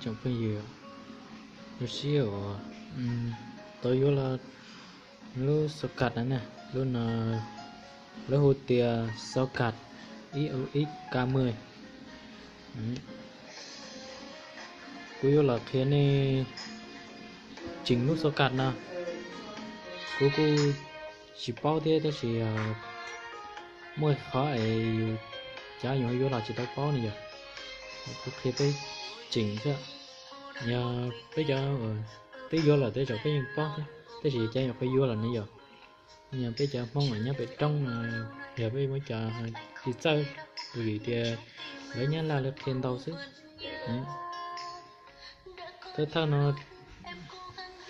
Tsoom phooj ywg, lub sij hawm tau yuav los lub xauv kas na, lub no lawv hu tias xauv kas ib u ib ka mws. Kuv yuav los qhia nej tseem lub xauv kas no. Kuv kuj tsis paub thiab tab sis muaj qhov es yus cov yuav yuav los tsis tau paub ne yom. Kuv qhia peb tseem xwb. Yog peb cov twb yuav lawm tej zaum peb yeej paub thiab tab sis cov yuav qhov yuav lawm ne yom. Yog peb cov Hmoob nyob pem roob no, yog peb muab cov tsis txawj, vim tias lawv Nyab Laj lawv qhia ntau xwb. Thawj thawj no,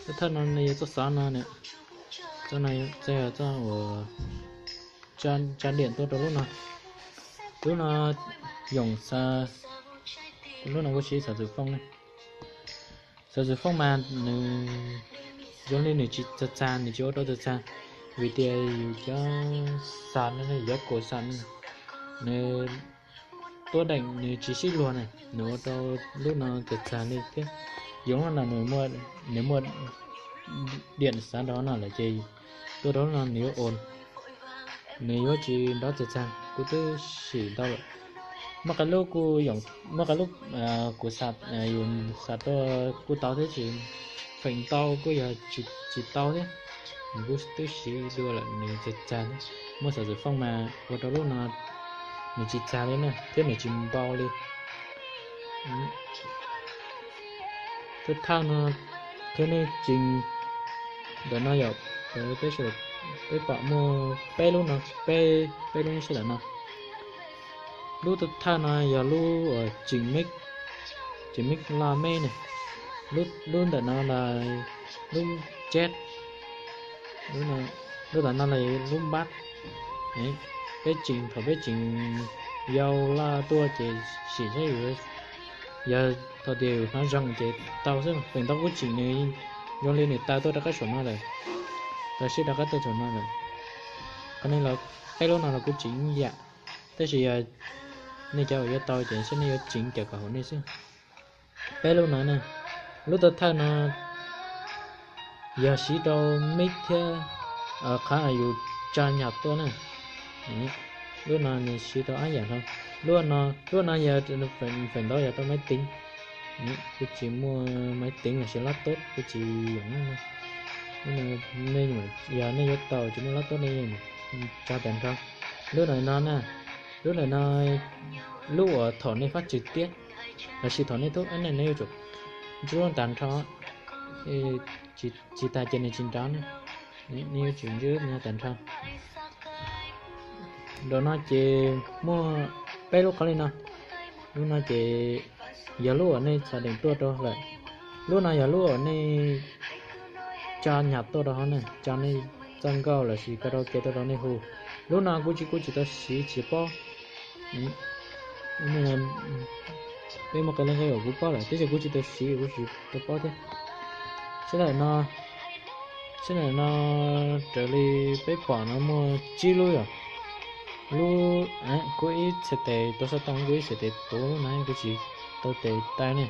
thawj thawj no yog txoj xov no, txoj no txoj uas tsa diam tuaj rau lub no. Lub no yoom, lub no kuv siv xov xwm fooj ne. Xov xwm fooj mas nws zoo li nws tsis txag txag, nws tsis ua rau txag txag, vim tias yus cov xam no, yus cov kaum xam no nws tuaj deem nws tsis sib luag na, nws ua rau lub no txag txag li thiab. Yoom no nws muaj diam xav nrov no lawm ces tuaj rau lub no nws yuav ua, nws yuav tsis nrov txag txag. Kuv twb sim ntau lawm. Muaj qee lub kuv, muaj qee lub kuv xam, yus xam tuaj kuj tau thiab tab sis feem ntau kuj yog tsis tau thiab. Nws kuj twb siv dua lawm nws txag txag thiab. Muaj xov xwm fooj mas ua rau lub no nws tsis txag li na thiab nws tsis npau li. Thawj thawj no qhia nej tseem ntawm no yom, peb pom muaj peb lub no, peb, peb lub sij hawm no. Lub thawj thawj no yog lub tseem mix, tseem mix laj meb ne. Lub ntawm no los lub jazz, lub ntawm no los lub bass. Peb tseem, thaum peb tseem yau laj tuaj ces sim saib yus, yog thaum tias yus hnov zoo ces tau xwb. Feem ntau kuj tseem nws zoo li nws taw tuaj rau qab saum no lawm, taw sib rov qab tuaj saum no lawm. Qhov no los peb lub no los kuj tseem ib yam, tab sis yog nej cov uas yuav tau ces saib nej yuav tseem cawm kom haum nej xwb. Peb lub no na, lub thawj thawj no yog siv rau mix thiab qhov yus tsa nyom tuaj na. Lub no nws siv rau ob yam no. Lub no, lub no yog feem ntau yog rau maiv teev. Kuj tsis muaj maiv teev los sis lab tob kuj tsis yoom. Nej yog nej yuav tau tsis muaj lab tob nej tsa tag nrho. Lub ntawm no na, lub ntawm no lub uas thaum nej fab tswm tiab los sis thaum nej thub ab ne nej yuav tsum ntswb tag nrho, tsis tas ces nws tsis nrov ne. Nej yuav tsum ntswb tag nrho. Nram no ces muaj peb lub qhov li no. Lub no ces yog lub uas nej txhom deem tuaj rau lawm. Lub no yog lub uas nej tsa nyom tuaj rau hauv ne, tsa nej txoj nkauj los sis karaoke tuaj rau nej hu. Lub no kuv tsis, kuv tsis tau siv tsis paub. Peb muaj qee leej qee uas kuv paub lawm tab sis kuv tsis tau siv kuv tsis tau paub thiab. Sab ntawm no, sab ntawm no raws li peb pom no muaj tsib lub yom. Lub, kuv ib txhais tes tuav xov tooj, kuv ib txhais tes tuav lub no kuv tsis tau tes taw ne.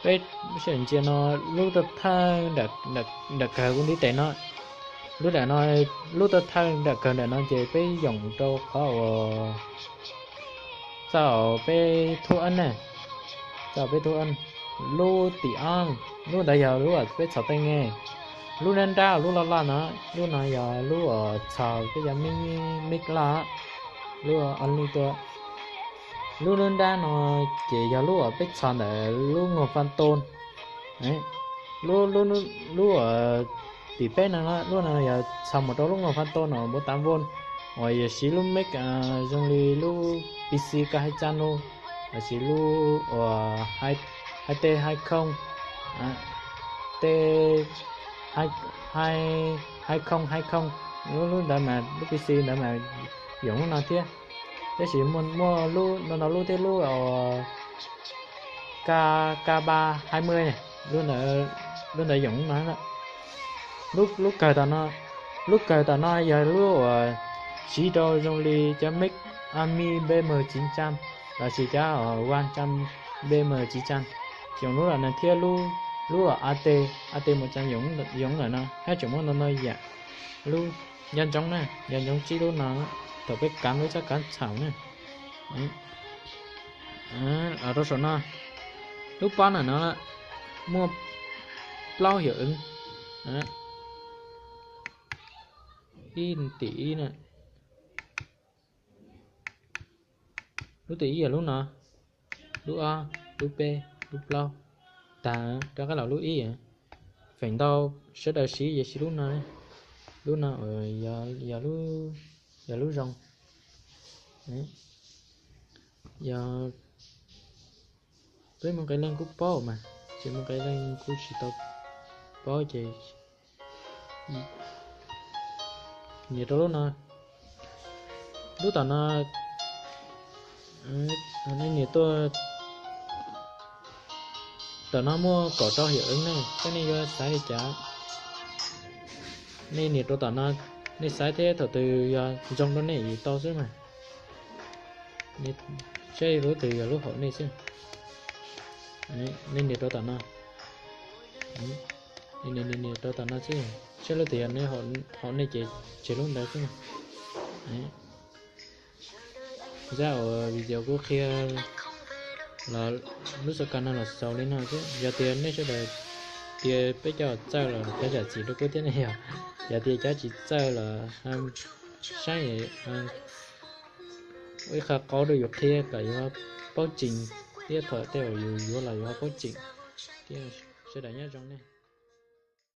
Peb sawv daws ntsia no, lub thawj thawj nram kawg kuv ntiv tes no, lub nram no, lub thawj thawj nram kawg nram no ces peb yoom rau qhov uas txoj peb thub ab ne, txoj peb thub ab. Lub tim ob, lub ntawd yog lub uas peb txhom teej ne. Lub nrab nrab lub loj loj no, lub no yog lub uas txhom peb cov mix loj, lub only tuaj. Lub nrab nrab no ces yog lub uas peb txhom ntawm lub nyuag phan tooj. Lub, lub uas tim peb no, lub no yog txhom mus rau lub nyuag phan tooj no npav tav vooj, uas yog siv lub mic zoo li lub P C ka hai trăm no, los sis lub uas hai T hai không, T hai không hai không, lub, lub ntawd mas lub P C ntawd mas yoom lub no thiab. Tab sis muaj, muaj lub no, ntau lub thiab, lub uas K, K ba hai mươi ne, lub ntawd yoom lub no. Lub, lub kawg tom no, lub kawg tom no yog lub uas siv rau zoo li cov mic Ami B M chín trăm los sis cov uas One trăm B M chín trăm. Yoov lub lam neeg thiab lub, lub a te, a te mus tsa yoov lawm no hab tseem muaj ntau ntau yam. Lub nco ntsoov na, nco ntsoov tsib lub no, thaum peb kav lub txhab kav txhaum na. Rau saum no, lub pob ntawm no muaj plaub yawm eev, ib tim ib na. Lub tim ib yog lub no, lub ob, lub peb, lub plaub, tag rov qab los lub ib. Feem ntau sawv daws siv ces siv lub no, lub no yog lub zoo. Yog peb mus nqe leej kuj paub mas, ces mus nqe leej kuj tsis tau paub ces nias rau lub no, lub tom no, nej nias tuaj, tom no muaj kaum rau yawm eev ne, saib nej yuav xaiv li cas. Nej nias rau tom no, nej xaiv thiab thaum twg yog zoo rau nej yus tau xwb mas. Saib lub twg yog lub haum nej xwb. Nej nias rau tom no, nias rau tom no xwb, saib lub twg yog haum nej ces tseg lub ntawd xwb. Zaj uas video kuv qhia los lub xov kas no los xaus li no xwb. Yog tias nej sawv daws tias peb cov txawj los kav zam txim rau kuv thiab ne, yog, yog tias cov tsis txawj los saib ua ib qho qaub rau yus qhia kom yus paub tseeb, thiab thaum tej uas yus yuav los yus ho paub tseeb. Thiab sawv daws nyob zoo ne.